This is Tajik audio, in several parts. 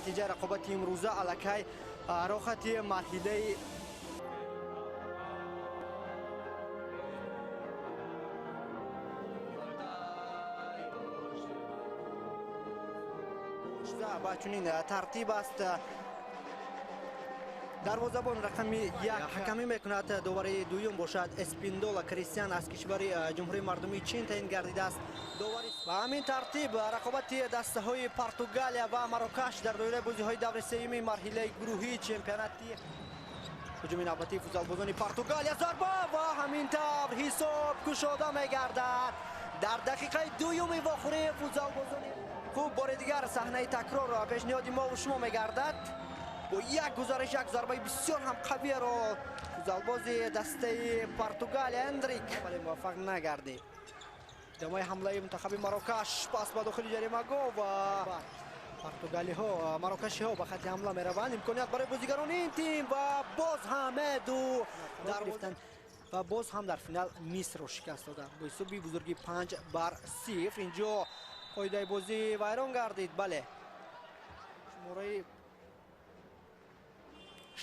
Натиҷаи рақобати имрӯза аллакай роҳхати марҳилаи ба чунин тартиб аст. Дарвозабон рақами як ҳакамӣ мекунад. Довари дуюм бошад Эспиндола Кристиан, аз кишвари Ҷумҳурии Мардумии Чин таъин гардидааст. Ба ҳамин тартиб рақобати дастаҳои Португалия ва Марокаш дар доираи бозиҳои даври сеюми марҳилаи гурӯҳии чемпионати. Ҳуҷуми навбатии футзалбозони Португалия, зарба ва ҳамин тавр ҳисоб кушода мегардад дар дақиқаи дуюми вохӯрии футзалбозони. Хуб, бори дигар саҳнаи такрор пешниҳоди мо шумо мегардад. Бо як гузариш, як зарбаи бисёр ҳам қавиеро футзалбози дастаи Португалия Эндрик, вале муваффақ нагардид. Идомаи ҳамлаи мунтахаби Марокаш, пас ба дохили ҷаримагоҳ ва португалиҳо, марокашиҳо ба хати ҳамла мераванд. Имконият барои бозигарони ин тим ва боз ҳам Эду дар гирифтанд ва боз ҳам дар финал Мисрро шикаст доданд бо ҳисоби бузурги 5-0. Инҷо қоидаи бозӣ вайрон гардид. Бале, шумораи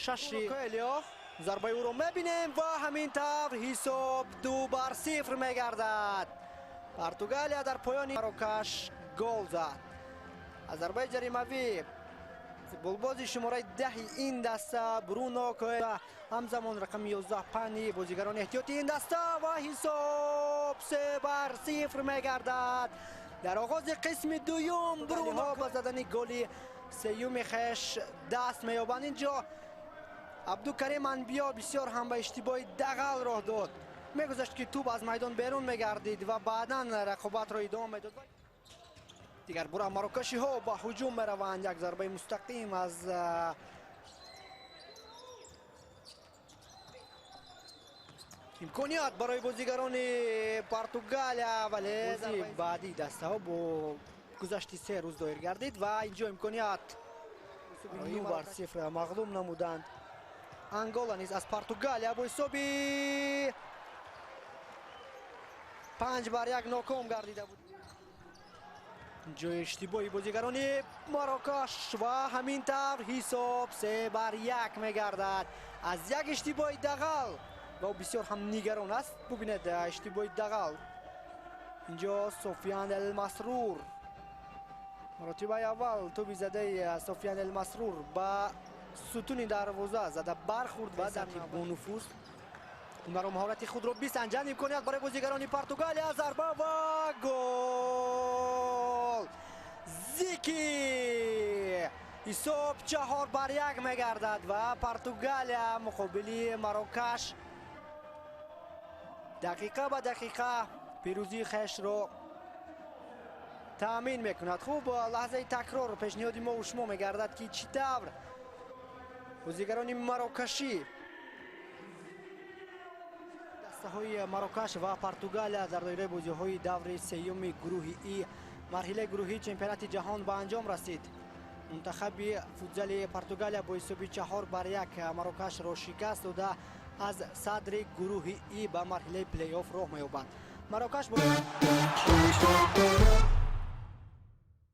шаши Коэлио, зарбаи ӯро мебинем ва ҳамин тавр ҳисоб 2-0 мегардад. Португалия дар поёни Марокаш гол зад аз зарбаи ҷаримавӣ. Футболбози шумораи 10-и ин даста Бруно Коэлио, ҳамзамон рақами 11 Пани, бозигарони эҳтиёти ин даста, ва ҳисоб 3-0 мегардад. Дар оғози қисми дуюм Бруно ба задани голи сеюми хеш даст меёбанд. Инҷо Абдукарим Анбиё бисёр ҳам ба иштибоҳи дағал роҳ дод. Мегузашт, ки тӯб аз майдон берун мегардид ва баъдан рақобатро идома медод. Дигар бора марокашиҳо ба ҳуҷум мераванд. Як зарбаи мустақим аз имконият барои бозигарони Португалия, вале баъди дастаҳо бо гузашти 3 рӯз доир гардид ва инҷо имконият, 9-0 мағлуб намуданд. Ангола низ аз Португалия бо ҳисоби 5-1 ноком гардида буд. Ҷои иштибоҳи бозигарони Марокаш ва ҳамин тавр ҳисоб 3-1 мегардад. Аз як иштибоҳи дағал ва ӯ бисёр ҳам нигарон аст. Бубинед, иштибоҳи дағал, инҷо Софиян Элмасрур, маротибаи аввал тӯби задаи Софиян Элмасрур ба сутуни дарвоза зада бархӯрд ва сатҳи бонуфуз ҳунару маҳорати худро бисанҷанд. Имконият барои бозигарони Португалия, зарба ва гол! Зики! Ҳисоб 4-1 мегардад ва Португалия муқобили Марокаш дақиқа ба дақиқа пирӯзии хешро таъмин мекунад. Хуб, лаҳзаи такрор пешниҳоди мо шумо мегардад, ки чӣ тавр бозигарони марокашӣ. Дастаҳои Марокаш ва Португалия дар доираи бозиҳои даври сеюми гурӯҳи И марҳилаи гурӯҳии чемпионати ҷаҳон ба анҷом расид. Мунтахаби футзали Португалия бо ҳисоби 4-1 Марокашро шикаст дода, аз садри гурӯҳи И ба марҳилаи плей-офф роҳ меёбанд. Марокаш.